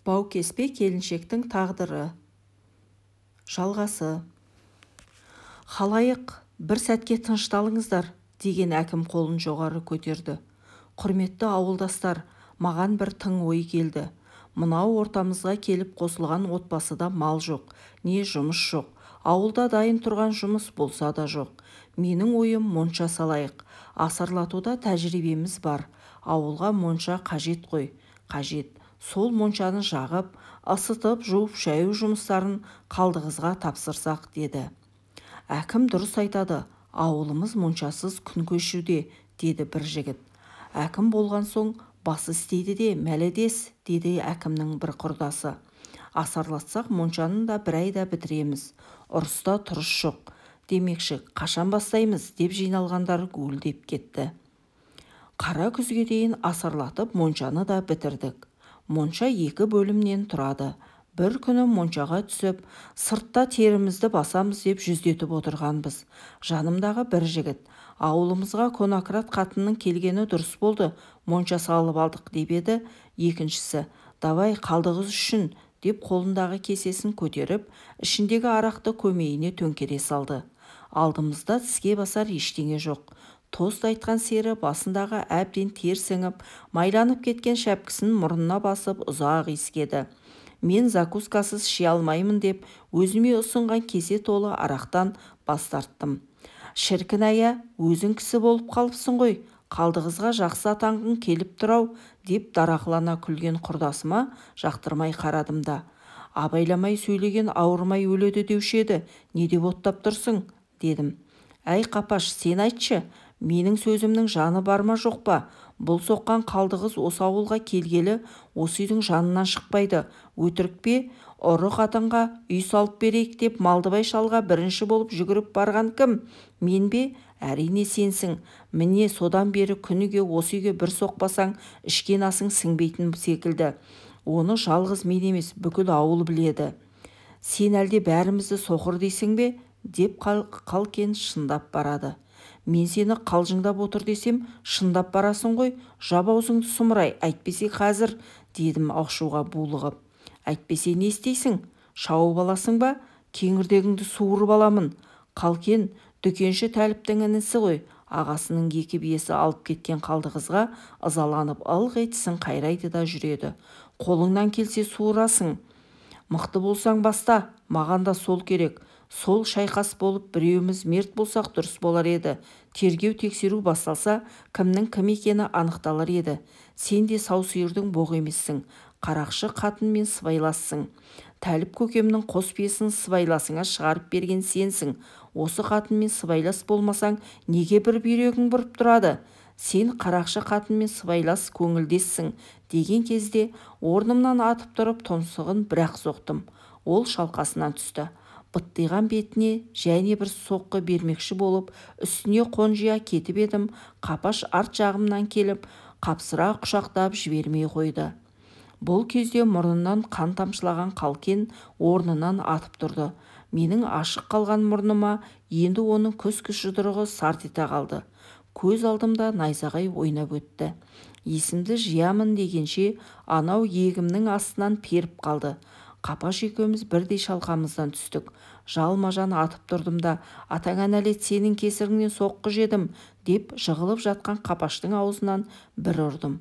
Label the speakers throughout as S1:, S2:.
S1: Баукеспе келіншектің тағдыры. Жалғасы. Халайық, бір сәтке тынышталыңыздар, деген әкім қолын жоғары көтерді. Құрметті ауылдастар, маған бір тың ой келді. Мынау ортамызға келіп қосылған отбасыда мал жоқ, не жұмыс жоқ. Ауылда дайын тұрған жұмыс болса да жоқ. Менің ойым монша салайық. Асарлатуда тәжірибеміз бар. Ауылға монша қажет қой, қажет. Сол моншаны жағып, ысытып, жуып-шаю жұмыстарын қалдығызға тапсырсақ, деді. Әкім дұрыс айтады, ауылымыз моншасыз күн кешуде, деді бір жігіт. Әкім болған соң басы істейді де, мәледес, деді әкімнің бір құрдасы. Асарлатсақ моншаны да бір айда бітіреміз. Ұрыста тұрыс жоқ. Демекші, қашан бастаймыз, деп жиналғандар гуілдеп кетті. Қара күзге дейін асарлатып моншаны да бітірдік. Монша екі бөлімнен тұрады. Бір күні моншаға түсіп, сыртта терімізді басамыз деп жүздетіп отырғанбыз. Жанымдағы бір жігіт, ауылымызға конократ қатынның келгені дұрыс болды, монша салып алдық деп еді. Екіншісі, давай қалдығыз үшін, деп қолындағы кесесін көтеріп, ішіндегі арақты көмейіне төңкере салды. Алдымызда тіске басар ештеңе жоқ. Тост айтқан сері басындағы әбден тер сіңіп, майланып кеткен шәпкісін мұрнына басып ұзақ иіскеді. Мен закускасыз іше алмаймын деп, өзіме ұсынған кесе толы арақтан бас тарттым. Шіркін ая, өзің кісі болып қалыпсың ғой, қалдығызға жақсы атанғың келіп тұр-ау, деп дарақылана күлген құрдасыма жақтырмай қарадым да. Абайламай сөйлеген ауырмай өледі деуші еді, не деп оттап тұрсың, дедім. Әй Қапаш, сен айтшы, менің сөзімнің жаны бар ма жоқ па? Бұл соққан қалдығыз осы ауылға келгелі осы үйдің жанынан шықпайды. Өтірік пе? Ұры қатынға үй салып берейік деп Малдыбай шалға бірінші болып жүгіріп барған кім? Мен бе? Әрине сенсің. Міне содан бері күніге осы үйге бір соқпасаң, ішкен асың сіңбейтін секілді. Оны жалғыз мен емес, бүкіл ауыл біледі. Сен әлде бәрімізді соқыр дейсің бе? Деп Қалкен шындап барады. Мен сені қалжыңдап отыр десем, шындап барасың ғой, жап аузыңды сұмырай, әйтпесе қазір, дедім ашуға булығып. Әйтпесе не істейсің? Шауып аласың ба? Кеңірдегіңді суырып аламын. Қалкен, дүкенші Тәліптің інісі ғой, ағасының екі биесі алып кеткен қалдығызға ызаланып ылғи тісін қайрайды да жүреді. Қолыңнан келсе суырасың. Мықты болсаң баста, маған да сол керек. Сол шайқас болып біреуіміз мерт болсақ дұрыс болар еді. Тергеу тексеру басталса, кімнің кім екені анықталар еді. Сен де сау сиырдың боғы емессің. Қарақшы қатынмен сыбайлассың. Тәліп көкемнің қос биесін сыбайласыңа шығарып берген сенсің. Осы қатынмен сыбайлас болмасаң, неге бір бүйрегің бұрып тұрады? Сен қарақшы қатынмен сыбайлас көңілдессің, деген кезде орнымнан атып тұрып тұмсығын бір-ақ соқтым. Ол шалқасынан түсті. Быттиған бетіне және бір соққы бермекші болып, үстіне қонжия кетіп едім, Қапаш арт жағымнан келіп, қапсыра құшақтап жібермей қойды. Бұл кезде мұрнынан қан тамшылаған Қалкен орнынан атып тұрды. Менің ашық қалған мұрныма енді оның күс-күс жұдырығы сарт ете қалды. Көз алдымда найзағай ойнап өтті. Есімді жиямын дегенше анау егімнің астынан періп қалды. Қапаш екеуміз бірдей шалқамыздан түстік. Жалма-жан атып тұрдым да, атаңа нәлет, сенің кесіріңнен соққы жедім, деп жығылып жатқан Қапаштың аузынан бір ұрдым.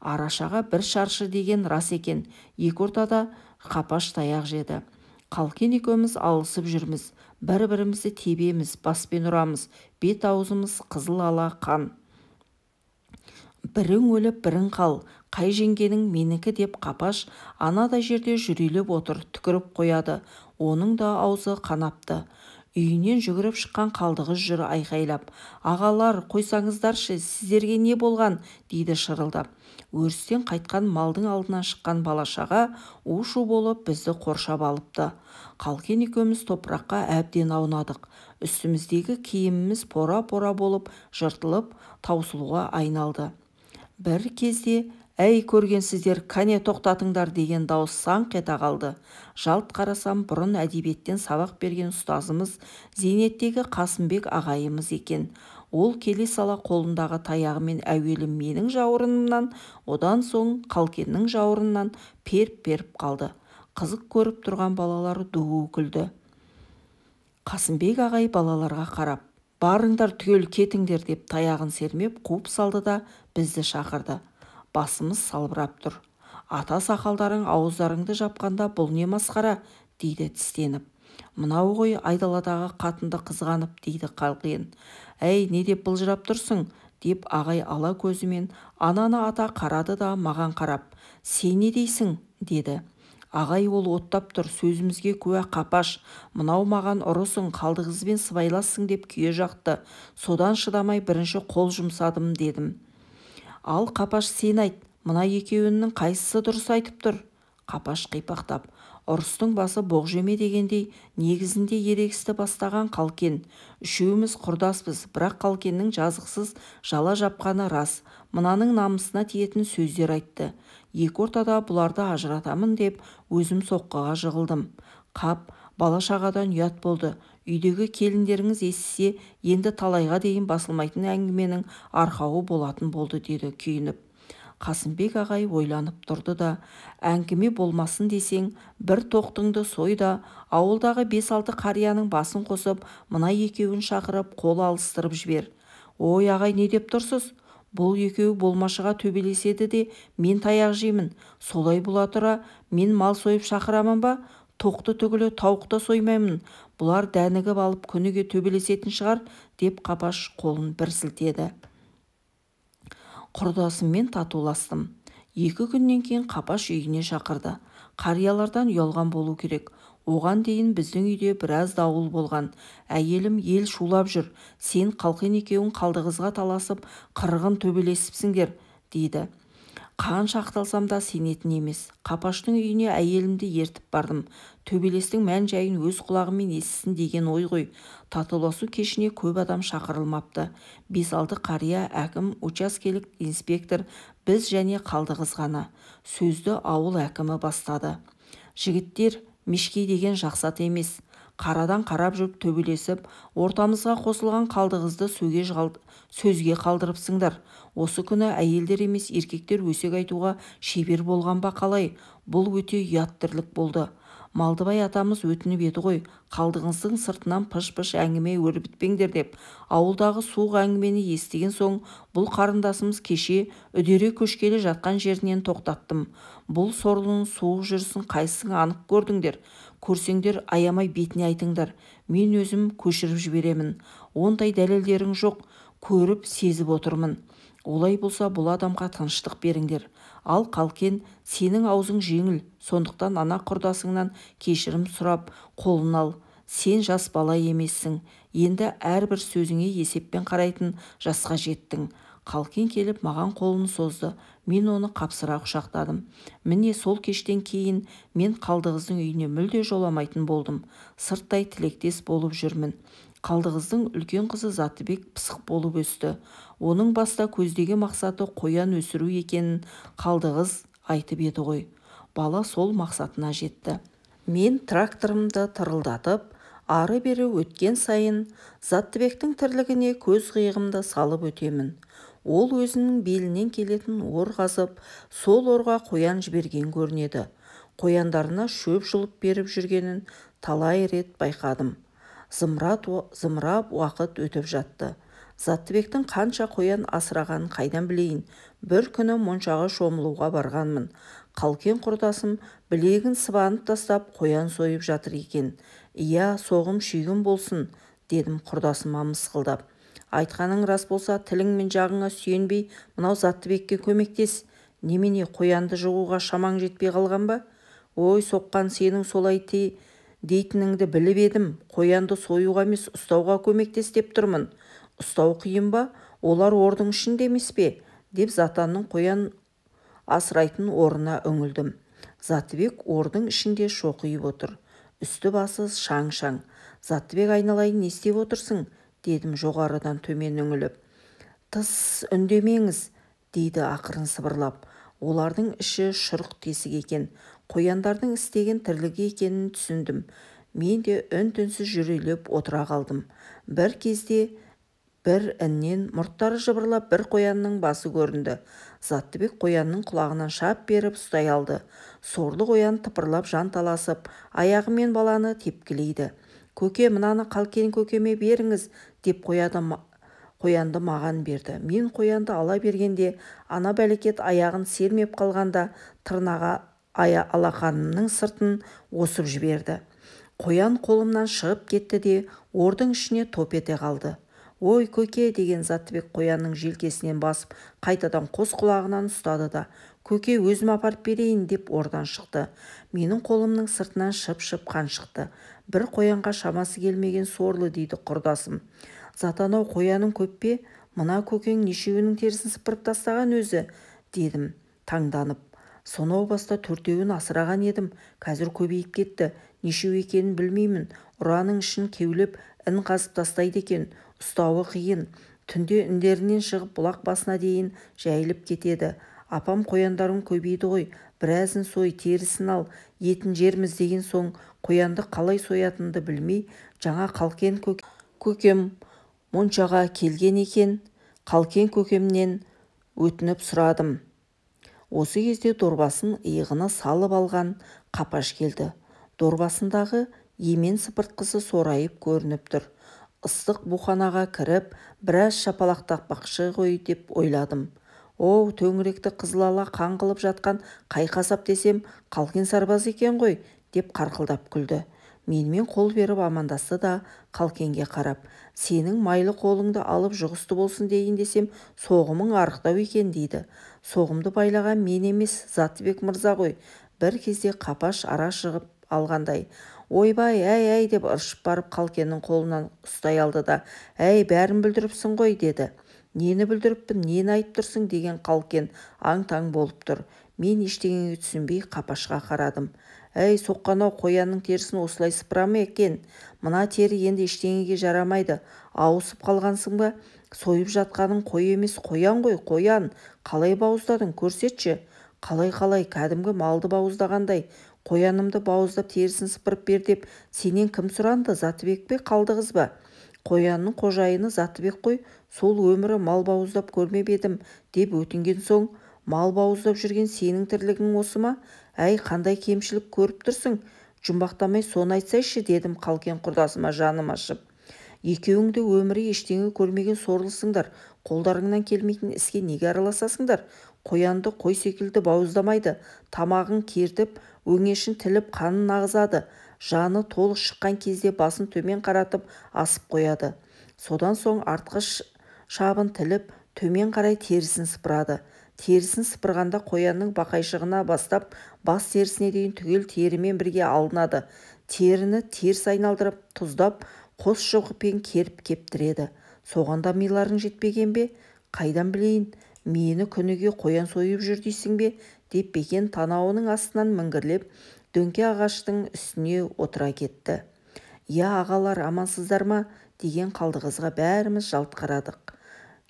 S1: Арашаға бір шаршы деген рас екен. Екі ортада Қапаш таяқ жеді. Қалкен екеуміз алысып жүрміз. Бір-бірімізді тебеміз, баспен ұрамыз. Бет аузымыз қызыл ала қан. Бірің өліп, бірің қал, қай жеңгенің менікі деп Қапаш анадай жерде жүрелеп отыр, түкіріп қояды. Оның да аузы қанапты. Үйінен жүгіріп шыққан қалдығыз жүр айқайлап. Ағалар, қойсаңыздаршы, сіздерге не болған, дейді шырылдап. Өрістен қайтқан малдың алдынан шыққан бала-шаға у-шу болып бізді қоршап алыпты. Қалкен екеуміз топыраққа әбден аунадық. Үстіміздегі киіміміз пора-пора болып жыртылып, таусылуға айналды. Бір кезде, әй көргенсіздер, кәне тоқтатыңдар деген дауыс саңқ ете қалды. Жалт қарасам, бұрын әдебиеттен сабақ берген ұстазымыз зейнеттегі Қасымбек ағайымыз екен. Ол келе сала қолындағы таяғымен әуелі менің жауырынымнан, одан соң Қалкеннің жауырынынан періп-періп қалды. Қызық көріп тұрған балалар ду күлді. Қасымбек ағай балаларға қарап, барыңдар түгел кетіңдер деп таяғын сермеп қуып салды да бізді шақырды. Басымыз салбырап тұр. Ата сақалдарың ауыздарыңды жапқанда бұл не масқара, дейді тістеніп. Мынау ғой айдаладағы қатынды қызғанып, дейді Қалкен. Әй, не деп былжырап тұрсың, деп ағай ала көзімен ананы ата қарады да маған қарап, сен не дейсің, деді. Ағай, ол оттап тұр, сөзімізге куә Қапаш, мынау маған ұрысың, Қалдықызбен сыбайлассың деп күйе жақты. Содан шыдамай бірінші қол жұмсадым, дедім. Ал Қапаш, сен айт, мына екеуінің қайсысы дұрыс айтып тұр? Қапаш қипақтап, ұрыстың басы боқ жеме дегендей, негізінде ерегісті бастаған Қалкен. Үшеуміз құрдаспыз, бірақ Қалкеннің жазықсыз жала жапқаны рас. Мынаның намысына тиетін сөздер айтты. Екі ортада бұларды ажыратамын деп өзім соққыға жығылдым. Қап, бала-шағадан ұят болды. Үйдегі келіндеріңіз естісе, енді талайға дейін басылмайтын әңгіменің арқауы болатын болды, деді күйініп. Қасымбек ағай ойланып тұрды да, әңгіме болмасын десең, бір тоқтыңды сой да, ауылдағы 5-6 қарияның басын қосып, мына екеуін шақырып, қол алыстырып жібер. Ой, ағай, не деп тұрсыз? Бұл екеуі болмашыға төбелеседі де, мен таяқ жеймін. Солай бола тұра, мен мал сойып шақырамын ба? Тоқты түгілі тауық та соймаймын. Бұлар дәнігіп алып күніге төбелесетін шығар, деп Қапаш қолын бір сілтеді. Құрдасыммен татуластым. 2 күннен кейін Қапаш үйіне шақырды. Қариялардан ұялған болу керек. Оған дейін біздің үйде біраз дауыл болған. Әйелім ел шулап жүр. Сен Қалкен екеуің Қалдықызға таласып, қырғын төбелесіпсіңдер, дейді. Қанша ақталсам да сенетін емес. Қапаштың үйіне әйелімді ертіп бардым. Төбелестің мән-жайын өз құлағымен естісін деген ой ғой. Татуласу кешіне көп адам шақырылмапты. 5-6 қария, әкім, учаскелік инспектор, біз және Қалдықыз ғана. Сөзді ауыл әкімі бастады. Жігіттер, мешкей деген жақсы ат емес. Қарадан қарап жүріп төбелесіп, ортамызға қосылған Қалдықызды сөзге қалдырыпсыңдар. Осы күні әйелдер емес, еркектер өсек айтуға шебер болған ба қалай? Бұл өте ұят тірлік болды. Малдыбай атамыз өтініп еді ғой, Қалдықыздың сыртынан пыш-пыш әңгіме өрбітпеңдер деп. Ауылдағы суық әңгімені естіген соң, бұл қарындасымыз кеше үдере көшкелі жатқан жерінен тоқтаттым. Бұл сорлының суық жүрісін қайсың анық көрдіңдер? Көрсеңдер, аямай бетіне айтыңдар. Мен өзім көшіріп жіберемін. Ондай дәлелдерің жоқ, көріп, сезіп отырмын. Олай болса, бұл адамға тыныштық беріңдер. Ал Қалкен, сенің аузың жеңіл, сондықтан ана құрдасыңнан кешірім сұрап, қолын ал. Сен жас бала емессің. Енді әрбір сөзіңе есеппен қарайтын жасқа жеттің. Қалкен келіп маған қолын созды. Мен оны қапсыра құшақтадым. Міне сол кештен кейін мен Қалдықыздың үйіне мүлде жоламайтын болдым. Сырттай тілектес болып жүрмін. Қалдықыздың үлкен қызы Заттыбек пысық болып өсті. Оның баста көздеген мақсаты қоян өсіру екенін Қалдықыз айтып еді ғой. Бала сол мақсатына жетті. Мен тракторымды тырылдатып, ары-бері өткен сайын Заттыбектің тірлігіне көз қиығымды салып өтемін. Ол өзінің белінен келетін ор қазып, сол орға қоян жіберген көрінеді. Қояндарына шөп жұлып беріп жүргенін талай рет байқадым. Зымырап уақыт өтіп жатты. Заттыбектің қанша қоян асырағанын қайдан білейін. Бір күні моншаға шомылуға барғанмын. Қалкен құрдасым білегін сыбанып тастап қоян сойып жатыр екен. Иә, соғым шүйгін болсын, дедім құрдасыма мысқылдап. Айтқаның рас болса, тілің мен жағыңа сүйенбей, мынау Заттыбекке көмектес. Немене, қоянды жығуға шамаң жетпей қалған ба? Ой, соққан сенің солай дейтініңді біліп едім. Қоянды союға емес, ұстауға көмектес деп тұрмын. Ұстау қиын ба? Олар ордың ішінде емес пе? Деп Затанның қоян асырайтын орнына үңілдім. Заттыбек ордың ішінде шоқиып отыр. Үсті басы шаң-шаң. Заттыбек, айналайын, не істеп отырсың? Дедім жоғарыдан төмен үңіліп. Тыс, үндемеңіз, дейді ақырын сыбырлап. Олардың іші шұрық тесік екен. Қояндардың істеген тірлігі екенін түсіндім. Мен де үн-түнсіз жүрелеп отыра қалдым. Бір кезде Бір іннен мұрттары жыбырлап бір қоянның басы көрінді. Заттыбек қоянның құлағынан шап беріп ұстай алды. Сорлы қоян тыпырлап жанталасып, аяғымен баланы тепкілейді. Көке, мынаны Қалкен көкеме беріңіз, деп қоянды маған берді. Мен қоянды ала бергенде, ана бәлекет аяғын сермеп қалғанда тырнаға алақанымның сыртын осып жіберді. Қоян қолымнан шығып кетті де, ордың ішіне топ ете қалды. Ой, көке, деген Заттыбек қоянның желкесінен басып, қайтадан қос құлағынан ұстады да, көке, өзім апарып берейін, деп ордан шықты. Менің қолымның сыртынан шып-шып қан шықты. Бір қоянға шамасы келмеген сорлы, дейді құрдасым. Затанау, қояның көп пе? Мына көкең нешеуінің терісін сыпырып тастаған өзі, дедім таңданып. Сонау баста 4-еуін асыраған едім, қазір көбейіп кетті. Нешеу екенін білмеймін. Ұраның ішін кеулеп, ін қазып тастайды екен. Ұстауы қиын. Түнде індерінен шығып бұлақ басына дейін жайылып кетеді. Апам қояндарың көбейді ғой, біразын сой, терісін ал, етін жерміз деген соң қоянды қалай соятынды білмей, жаңа Қалкен көкем моншаға келген екен. Қалкен көкемнен өтініп сұрадым. Осы кезде дорбасын иығына салып алған Қапаш келді. Дорбасындағы емен сыпыртқысы сорайып көрініп тұр. Ыстық буханаға кіріп, біраз шапалақтапақшы ғой деп ойладым. Оу, төңіректі қызыл ала қан қылып жатқан қай қасап десем, Қалкен сарбаз екен ғой, деп қарқылдап күлді. Менімен қол беріп амандасты да, Қалкенге қарап, сенің майлы қолыңды алып жұғысты болсын дейін десем, соғымың арықтау екен, дейді. Соғымды байлаған мен емес, Заттыбек мырза ғой. Бір кезде Қапаш ара шығып алғандай, ойбай, әй, әй, деп ыршып барып Қалкеннің қолынан ұстай алды да, әй, бәрін бүлдіріпсің ғой, деді. Нені бүлдіріппін, нені айтып тұрсың, деген Қалкен аң-таң болып тұр. Мен ештеңеге түсінбей Қапашқа қарадым. Әй, соққан-ау, қоянның терісін осылай сыпыра ма екен? Мына тері енді ештеңеге жарамайды. Ауысып қалғансың ба? Сойып жатқаның қой емес, қоян ғой, қоян. Қалай бауыздадың, көрсетші. Қалай-қалай, кәдімгі малды бауыздағандай. Қоянымды бауыздап терісін сыпырып бер деп сенен кім сұранды, Заттыбек пе, Қалдығыз ба? Қоянның қожайыны Заттыбек қой, сол өмірі мал бауыздап көрмеп едім, деп өтінген соң, мал бауыздап жүрген сенің тірлігің осы ма? Әй, қандай кемшілік көріп тұрсың? Жұмбақтамай соны айтсайшы, дедім Қалкен құрдасыма жаным ашып. Екеуің де өмірі ештеңе көрмеген сорлысыңдар. Қолдарыңнан келмейтін іске неге араласасыңдар? Қоянды қой секілді бауыздамайды. Тамағын кертіп, өңешін тіліп, қанын ағызады. Жаны толық шыққан кезде басын төмен қаратып асып қояды. Содан соң артқы шабын тіліп, төмен қарай терісін сыпырады. Терісін сыпырғанда қоянның бақайшығына бастап, бас терісіне дейін түгел терімен бірге алынады. Теріні теріс айналдырып, тұздап, қос шоқыпен керіп кептіреді. Соған да миларың жетпеген бе? Қайдан білейін? Мені күніге қоян сойып жүр дейсің бе? Деп Бекен танауының астынан міңгірлеп, дөңке ағаштың үстіне отыра кетті. Я, ағалар, амансыздар ма? Деген Қалдығызға бәріміз жалт қарадық.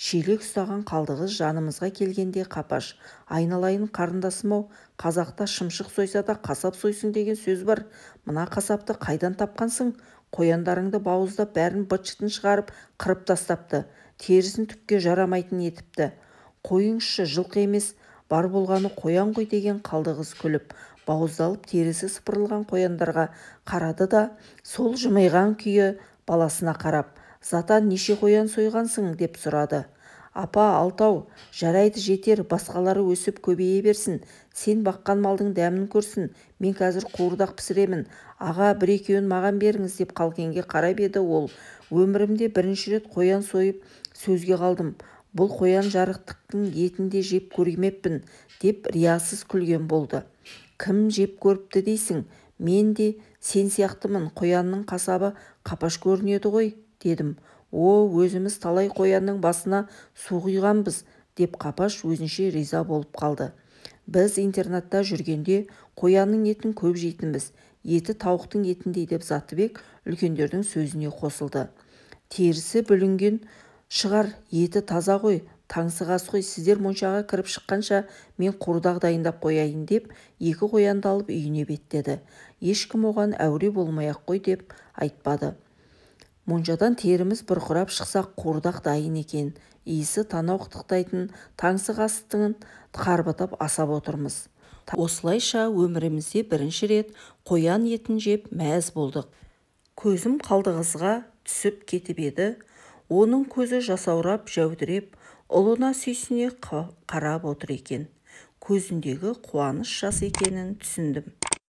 S1: Шелек ұстаған Қалдығыз жанымызға келгенде Қапаш, айналайын қарындасым-ау, қазақта шымшық сойса да қасап сойсын деген сөз бар. Мына қасапты қайдан тапқансың? Қояндарыңды бауыздап бәрін быт-шытын шығарып қырып тастапты. Терісін түкке жарамайтын етіпті. Қойыңызшы, жылқы емес, бар болғаны қоян ғой, деген Қалдығыз күліп, бауыздалып терісі сыпырылған қояндарға қарады да, сол жымиған күйі баласына қарап, Затан, неше қоян сойғансың, деп сұрады. Апа, 6, жарайды, жетер, басқалары өсіп көбейе берсін. Сен баққан малдың дәмін көрсін. Мен қазір қуырдақ пісіремін. Аға, бір-екеуін маған беріңіз, деп Қалкенге қарап еді ол. Өмірімде бірінші рет қоян сойып сөзге қалдым. Бұл қоян жарықтықтың етін де жеп көрмеппін, деп риясыз күлген болды. Кім жеп көріпті дейсің? Мен де сен сияқтымын, қоянның қасабы Қапаш көрінеді ғой, дедім. О, өзіміз талай қоянның басына су құйғанбыз, деп Қапаш өзінше риза болып қалды. Біз интернатта жүргенде қоянның етін көп жейтінбіз. Еті тауықтың етіндей, деп Заттыбек үлкендердің сөзіне қосылды. Терісі бүлінген шығар, еті таза ғой, таңсық ас қой, сіздер моншаға кіріп шыққанша мен қуырдақ дайындап қояйын, деп екі қоянды алып үйіне беттеді. Ешкім оған әуре болмай-ақ қой деп айтпады. Моншадан теріміз бұрқырап шықсақ, қуырдақ дайын екен. Иісі танау қытықтайтын таңсық астың қарбытып асап отырмыз. Осылайша өмірімізде бірінші рет қоян етін жеп мәз болдық. Көзім Қалдықызға түсіп кетіп еді, оның көзі жасаурап жәудіреп, ұлына сүйсіне қарап отыр екен. Көзіндегі қуаныш жас екенін түсіндім.